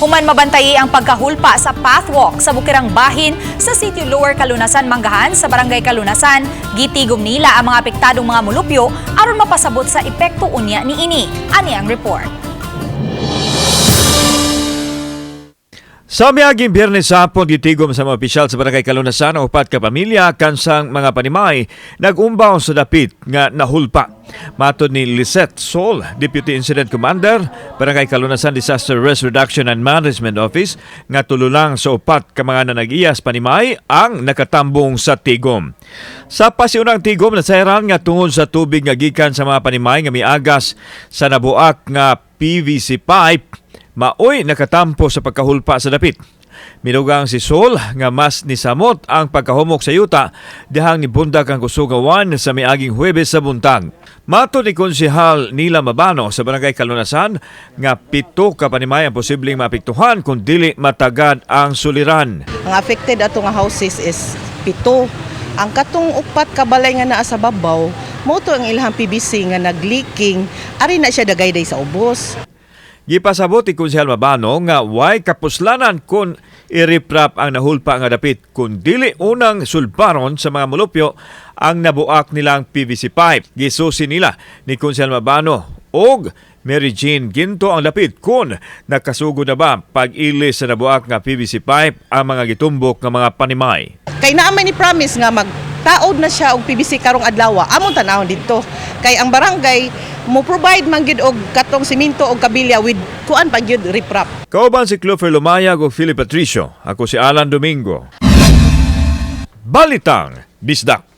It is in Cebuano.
Human mabantayi ang pagkahulpa sa pathwalk sa Bukirang Bahin sa Sitio Lower Kalunasan, Manggahan sa Barangay Kalunasan, gitigom nila ang mga apektadong mga mulupyo aron mapasabot sa epekto unya niini. Ani ang report. Sa miaging Biyernes sa hapon, gitigom sa mga opisyal sa Barangay Kalunasan ang upat ka pamilya kansang mga panimay nag-umbaw sa dapit nga nahulpa. Matod ni Lisette Sol, Deputy Incident Commander, Barangay Kalunasan Disaster Risk Reduction and Management Office, nga tululang sa upat ka mga nanagiyas panimay ang nakatambong sa tigom. Sa pasiunang tigom, nasayran nga tungod sa tubig nga gikan sa mga panimay nga miagas sa nabuak nga PVC pipe, maoy nakatampo sa pagkahulpa sa dapit. Minugang si Sol nga mas nisamot ang pagkahumok sa yuta dihang nibundak ang kusugawan sa miaging Huwebes sa buntag. Matod ni Konsehal Nila Mabano sa Barangay Kalunasan nga 7 ka panimay ang posibleng maapektuhan kung dili matagad ang suliran. Ang affected ato nga houses is 7. Ang katong upat ka balay nga naa sa babaw, mao to ang ilahang PVC nga nagleaking, ari na siya dagayday sa ubos. Gipasabot ni Konsehal Mabano nga way kapuslanan kung iriprap ang nahulpa nga dapit kung dili unang sulbaron sa mga mulupyo ang nabuak nilang PVC pipe. Gisusi nila ni Konsehal Mabano og Mary Jean Ginto ang dapit kung nakasugod na ba pag-ilis sa nabuak nga PVC pipe ang mga gitumbok nga mga panimay. Kay naa may ni promise nga magtaod na siya og PVC karong adlaw, among tanawon didto. Kay ang barangay mo provide man gyud og katong simento og kabilya with kuan pa gyud riprap. Kauban si Clover Lumayag o Philip Patricio. Ako si Alan Domingo. Balitang Bisdak.